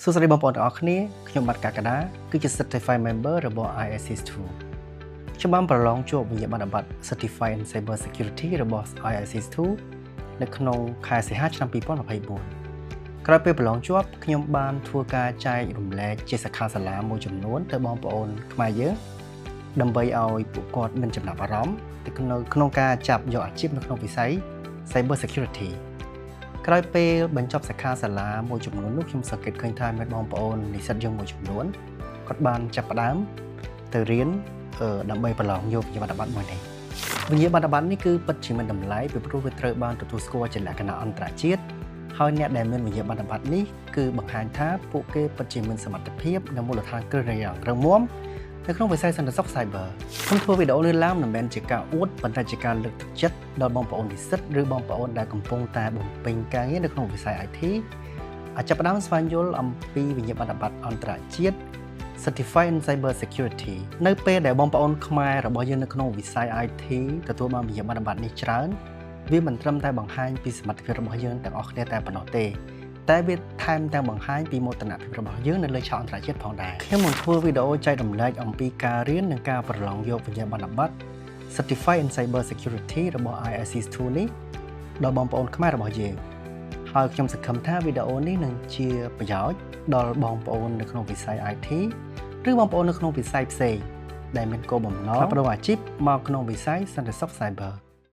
សួស្តីបងប្អូនទាំងអស់គ្នាខ្ញុំបាទកាកដាគឺជា Certified Member របស់ ISC2 ខ្ញុំបានប្រឡងជាប់វិញ្ញាបនបត្រ Certified in Cyber Security របស់ ISC2 នៅក្នុងខែសីហាឆ្នាំ2024ក្រោយពេលប្រឡងជាប់ខ្ញុំបានធ្វើការចែករំលែកជាសិក្ខាសាលាមួយចំនួនទៅបងប្អូនខ្មែរយើងដើម្បីឲ្យពួកគាត់មានចំណាប់អារម្មណ៍ទៅក្នុងការចាប់យកអាជីពនៅក្នុងវិស័យ Cyber Security ក្រោយពេលបញ្ចប់សិក្ខាសាលាមួយចំនួននោះខ្ញុំសង្កេតឃើញថាមានបងប្អូននិស្សិតយើងមួយចំនួនគាត់បានចាប់ផ្ដើមទៅរៀនដើម្បីប្រឡងយកវិញ្ញាបនបត្រមួយនេះវិញ្ញាបនបត្រនេះគឺពិតជាមានតម្លៃពីព្រោះវាត្រូវបានទទួលស្គាល់ជាលក្ខណៈអន្តរជាតិហើយអ្នកដែលមានវិញ្ញាបនបត្រនេះគឺបង្ហាញថាពួកគេពិតជាមានសមត្ថភាពនិងមូលដ្ឋានគ្រឹះយ៉ាងរឹងមាំនៅក្នុងវិស័យសន្តិសុខ Cyber ខ្ញុំធ្វើវីដេអូនេះឡើងមិនមែនជាការអួតប៉ុន្តែជាការលើកទឹកចិត្តដល់បងប្អូននិស្សិតឬបងប្អូនដែលកំពុងតែបំពេញការងារនៅក្នុងវិស័យ IT អាចចាប់ផ្ដើមស្វែងយល់អំពីវិញ្ញាបនបត្រអន្តរជាតិ Certified in Cyber Security នៅពេលដែលបងប្អូនខ្មែររបស់យើងនៅក្នុងវិស័យ IT ទទួលបានវិញ្ញាបនបត្រនេះច្រើនវាមិនត្រឹមតែបង្ហាញពីសមត្ថភាពរបស់យើងទាំងអស់គ្នាតែប៉ុណ្ណោះទេតែវាថែមទាំងបង្ហាញពីមោទនភាពរបស់យើងនៅលើឆាកអន្តរជាតិផងដែរខ្ញុំនឹងធ្វើវីដេអូចែករំលែកអំពីការរៀននិងការប្រឡងយកវិញ្ញាបនបត្រ Certified in Cyber Security របស់ ISC2 នេះដល់បងប្អូនខ្មែររបស់យើងហើយខ្ញុំសង្ឃឹមថាវីដេអូនេះនឹងជាប្រយោជន៍ដល់បងប្អូននៅក្នុងវិស័យ IT ឬបងប្អូននៅក្នុងវិស័យផ្សេងដែលមានគោលបំណងផ្លាស់ប្ដូរអាជីពមកក្នុងវិស័យសន្តិសុខ Cyber។